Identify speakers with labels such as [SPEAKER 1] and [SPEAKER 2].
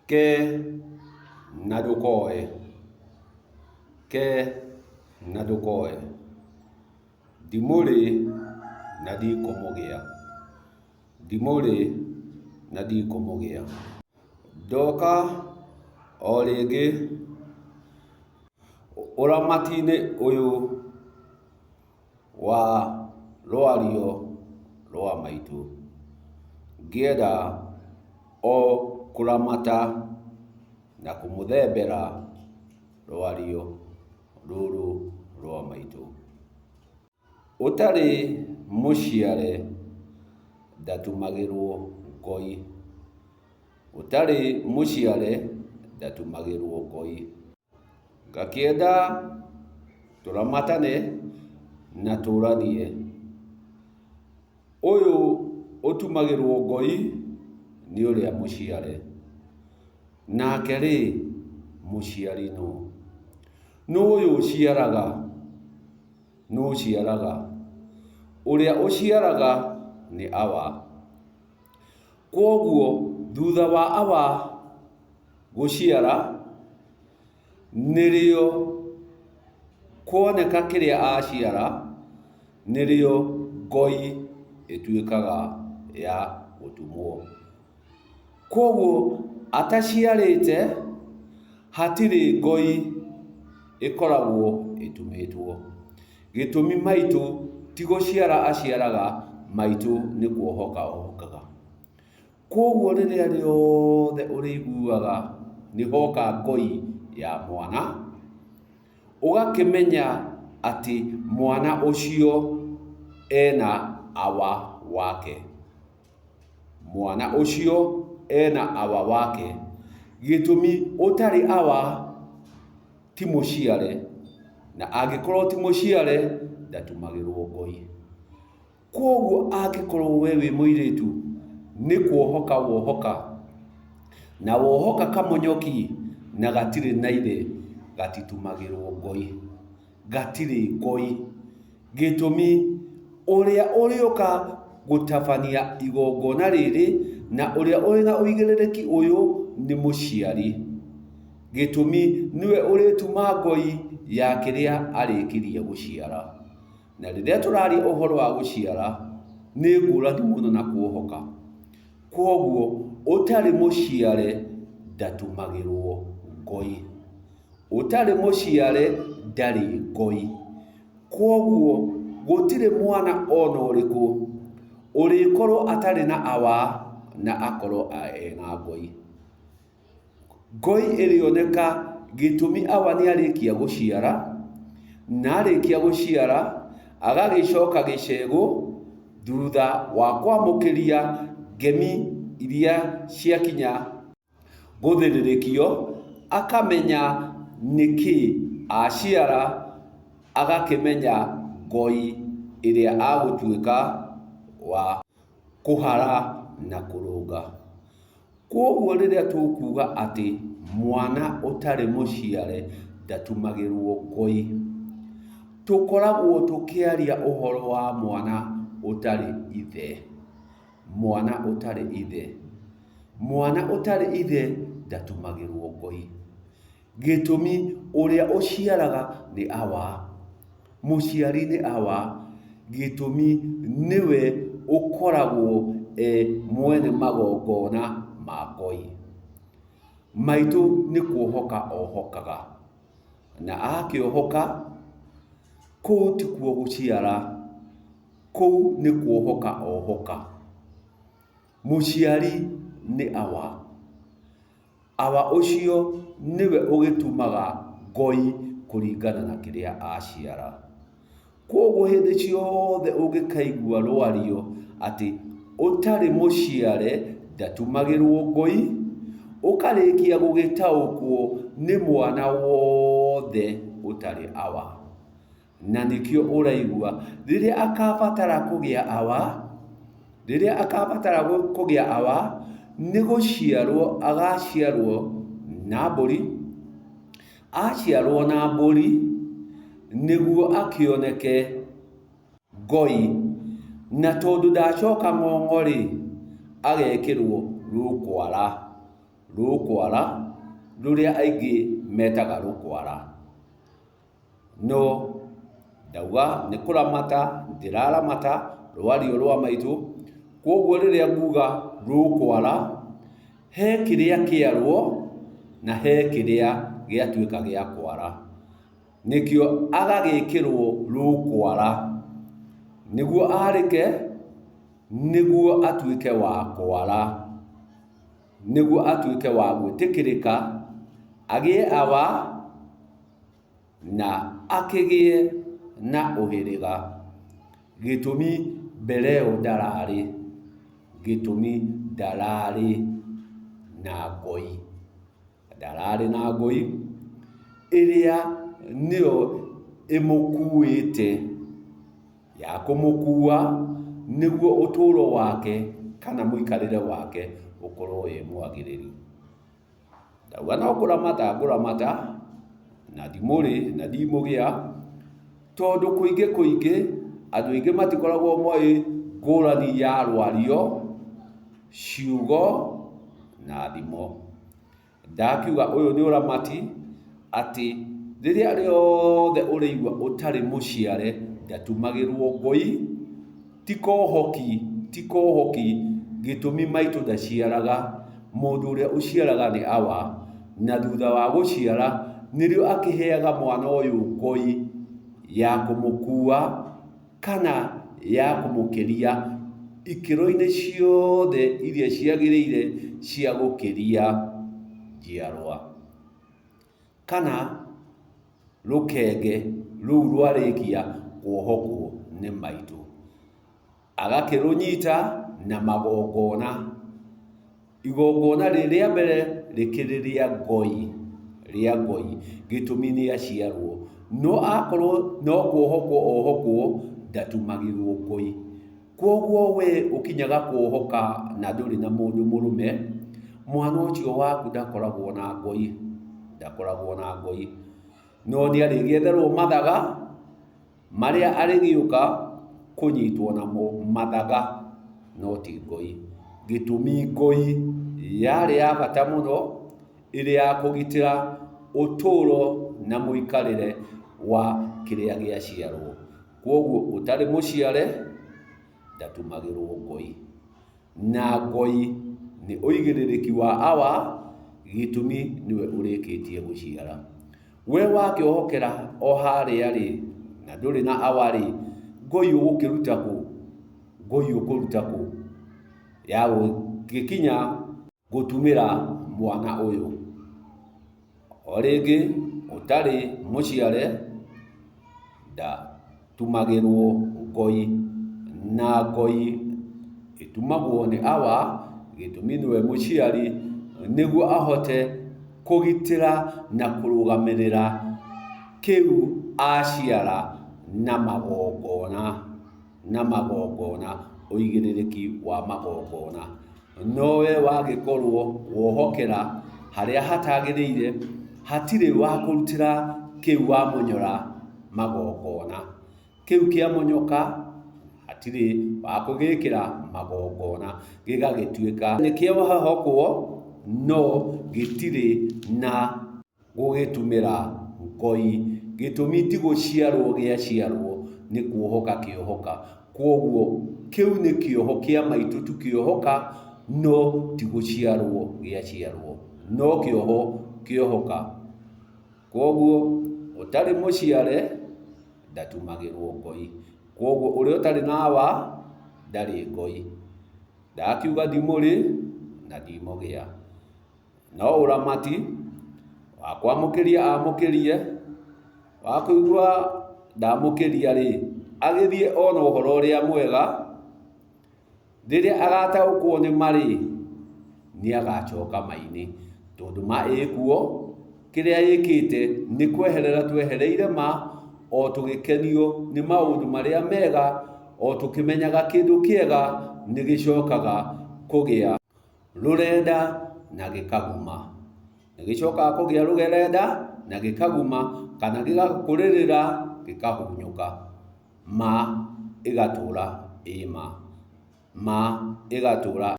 [SPEAKER 1] Ke na ndũkoe, ke na ndũkoe, ndimũrĩ na ndikũmũgĩa, ndimũrĩ na ndikũmũgĩa. Ndoka o rĩngĩ ũramati-inĩ ũyũ wa rwario rwa maitũ, ngĩenda o kũramata na kũmũthembera rwario rũrũ rwa maitũ. Ũtarĩ mũciare ndatumagĩrwo ngoi, ũtarĩ mũciare ndatumagĩrwo ngoi. Ngakĩenda tũramatane na tũranie. Ũyũ ũtumagĩrwo ngoi nĩ ũrĩa mũciare. Nake rĩ, mũciari nũ? Nũ ũyũ ũciaraga? Nũ ũciaraga? Ũrĩa ũciaraga nĩ Awa. Kwoguo thutha wa Awa gũciara, nĩrĩo kwoneka kĩrĩa aciara, nĩrĩo ngoi ĩtuĩkaga ya gũtumwo. Kwoguo ataciarĩte hatirĩ ngoi ĩkoragwo ĩtumĩtwo. Gĩtũmi maitũ ti gũciara aciaraga, maitũ nĩ kuohoka ohokaga. Kwoguo rĩrĩa rĩothe ũrĩiguaga nĩ hoka ngoi ya mwana, ũgakĩmenya atĩ mwana ũcio ena awa wake. Mwana ũcio ena awa wake. Gĩtũmi ũtarĩ awa ti mũciare, na angĩkorwo ti mũciare ndatumagĩrwo ngoi. Kwoguo angĩkorwo we wĩ mũirĩtu nĩ kuohoka wohoka, na wohoka kamonyoki na gatirĩ na ithe, gatitumagĩrwo ngoi, gatirĩ ngoi. Gĩtũmi, ũrĩa ũrĩũka gũtabania igongona rĩrĩ na ũrĩa ũrĩ na ũigĩrĩrĩki ũyũ nĩ mũciari. Gĩtũmi, nĩwe ũrĩtuma ngoi ya kĩrĩa arĩkirie gũciara. Na rĩrĩa tũraria ũhoro wa gũciara, nĩ ngũrani mũno na kuohoka. Kwoguo ũtarĩ mũciare ndatumagĩrwo ngoi. Ũtarĩ mũciare ndarĩ ngoi. Kwoguo gũtirĩ mwana ona ũrĩkũ ũrĩkorwo atarĩ na awa na akorwo ena ngoi. Ngoi ĩrĩoneka gĩtũmi awa nĩarĩkia gũciara, na arĩkia gũciara agagĩcoka gĩcegũ thutha wa kwamũkĩria ngemi iria ciakinya gũthĩrĩrĩkio, akamenya nĩkĩ aciara, agakĩmenya ngoi ĩrĩa agũtuĩka wa kũhara na kũrũnga. Kwoguo rĩrĩa tũkuga atĩ mwana ũtarĩ mũciare ndatumagĩrwo ngoi, tũkoragwo tũkĩaria ũhoro wa mwana ũtarĩ ithe. Mwana ũtarĩ ithe. Mwana ũtarĩ ithe ndatumagĩrwo ngoi. Gĩtũmi ũrĩa ũciaraga nĩ awa. Mũciari nĩ awa. Gĩtũmi nĩwe ũkoragwo e mwene magongona ma ngoi. Maitũ nĩ kuohoka ohokaga. Na akĩohoka, kũu tikuo gũciara, kũu nĩ kuohoka ohoka. Mũciari nĩ awa. Awa ũcio nĩwe ũgĩtumaga ngoi kũringana na kĩrĩa aciara. Kwoguo hĩndĩ ciothe ũngĩkaigua rwario atĩ ũtarĩ mũciare ndatumagĩrwo ngoi, ũkarĩkia gũgĩtaũkwo nĩ mwana wothe ũtarĩ awa. Na nĩkĩo ũraigua rĩrĩa akabatara kũgĩa awa, rĩrĩa akabatara kũgĩa awa, nĩ gũciarwo agaciarwo na mbũri, aciarwo na mbũri, nĩguo akĩoneke ngoi, na tondũ ndacoka ng'ong'o-rĩ, agekĩrwo rũkwara. Rũkwara, rũrĩa aingĩ metaga rũkwara. No ndauga nĩ kũramata ndĩraramata rwario rwa maitũ, kwoguo rĩrĩa nguga rũkwara, he kĩrĩa kĩarwo na he kĩrĩa gĩatuĩka gĩa kwara. Nĩkĩo agagĩkĩrwo rũkwara, nĩguo arĩke, nĩguo atuĩke wa kwara, nĩguo atuĩke wa gwĩtĩkĩrĩka, agĩe awa na akĩgĩe na ũhĩrĩga. Gĩtũmi mbere ĩyo ndararĩ, gĩtũmi ndararĩ na ngoi. Ndararĩ na ngoi ĩrĩa nĩyo ĩmũkuĩte, ya kũmũkua nĩguo ũtũro wake kana mũikarĩre wake ũkorwo wĩ mwagĩrĩru. Ndauga no kũramata ngũramata, na ndimũrĩ na ndimũgĩa, tondũ kũingĩ kũingĩ andũ aingĩ matikoragwo moĩ ngũrani ya rwario, ciugo na thimo. Ndakiuga ũyũ nĩ ũramati, atĩ rĩrĩa rĩothe ũrĩigua ũtarĩ mũciare ndatumagĩrwo ngũi, ti kohoki, ti kohoki, gĩtũmi maitũ ndaciaraga, mũndũ ũrĩa ũciaraga nĩ awa, na thutha wa gũciara nĩrĩo akĩheaga mwana ũyũ ngũi ya kũmũkua kana ya kũmũkĩria ikĩro-inĩ ciothe iria ciagĩrĩire cia gũkĩria njiarwa. Kana rũkenge rũu rwarĩkia kuohokwo nĩ maitũ, agakĩrũnyita na magongona. Igongona rĩ rĩa mbere rĩkĩrĩ rĩa ngoi, rĩa ngoi, gĩtũmi nĩ aciarwo. No akorwo no kuohokwo ohokwo, ndatumagĩrwo ngoi. Kwoguo we ũkinyaga kuohoka na ndũrĩ na mũndũ mũrũme, mwana ũcio waku ndakoragwo na ngoi, ndakoragwo na ngoi. No nĩ arĩgĩetherwo mathaga, marĩa arĩgĩũka kũnyitwo namo mathaga, no ti ngoi. Gĩtũmi ngoi yarĩ ya bata mũno, ĩrĩ ya kũgitĩra ũtũro na mũikarĩre wa kĩrĩa gĩaciarwo. Kwoguo ũtarĩ mũciare ndatumagĩrwo ngoi. Na ngoi nĩ ũigĩrĩrĩki wa awa, gĩtũmi nĩwe ũrĩkĩtie gũciara. We wakĩohokera o harĩa rĩ, na ndũrĩ na awa rĩ, ngoi ũgũkĩruta kũ? Ngoi ũkũruta kũ? Ya gũgĩkinya gũtumĩra mwana ũyũ. O rĩngĩ ũtarĩ mũciare ndatumagĩrwo ngoi, na ngoi ĩtumagwo nĩ awa, gĩtũmi nĩwe mũciari, nĩguo ahote kũgitĩra na kũrũgamĩrĩra kĩu aciara na magongona. Na magongona, ũigĩrĩrĩki wa magongona. Nowe wagĩkorwo wohokera harĩa hatagĩrĩire, hatirĩ wa kũrutĩra kĩu wamonyora magongona. Kĩu kĩamonyoka, hatirĩ wa kũgĩkĩra magongona, gĩgagĩtuĩka nĩ kĩahokwo, no gĩtirĩ na gũgĩtumĩra ngoi. Gĩtũmi ti gũciarwo gĩaciarwo, nĩ kuohoka kĩohoka. Kwoguo kĩu nĩ kĩoho kĩa maitũ tu kĩohoka, no ti gũciarwo gĩaciarwo, no kĩoho kĩohoka. Kwoguo ũtarĩ mũciare ndatumagĩrwo ngoi. Kwoguo ũrĩa ũtarĩ na awa ndarĩ ngoi. Ndakiuga ndimũrĩ na ndimũgĩa. No ũramati wa kwamũkĩria amũkĩrie, wa kũigua ndamũkĩria rĩ, agĩthiĩ ona ũhoro ũrĩa mwega, rĩrĩa agataũkwo nĩ ma rĩ, nĩ agacoka ma-inĩ, tondũ ma ĩkuo, kĩrĩa ĩkĩte nĩ kweherera twehereire ma, o tũgĩkenio nĩ maũndũ marĩa mega, o tũkĩmenyaga kĩndũ kĩega nĩ gĩcokaga kũgĩa rũrenda na gĩkaguma. Nĩ gĩcokaga kũgĩa rũrenda na gĩkaguma kana gĩgakũrĩrĩra gĩkahunyũka. Ma ĩgatũra ĩ ma. Ma ĩgatũra.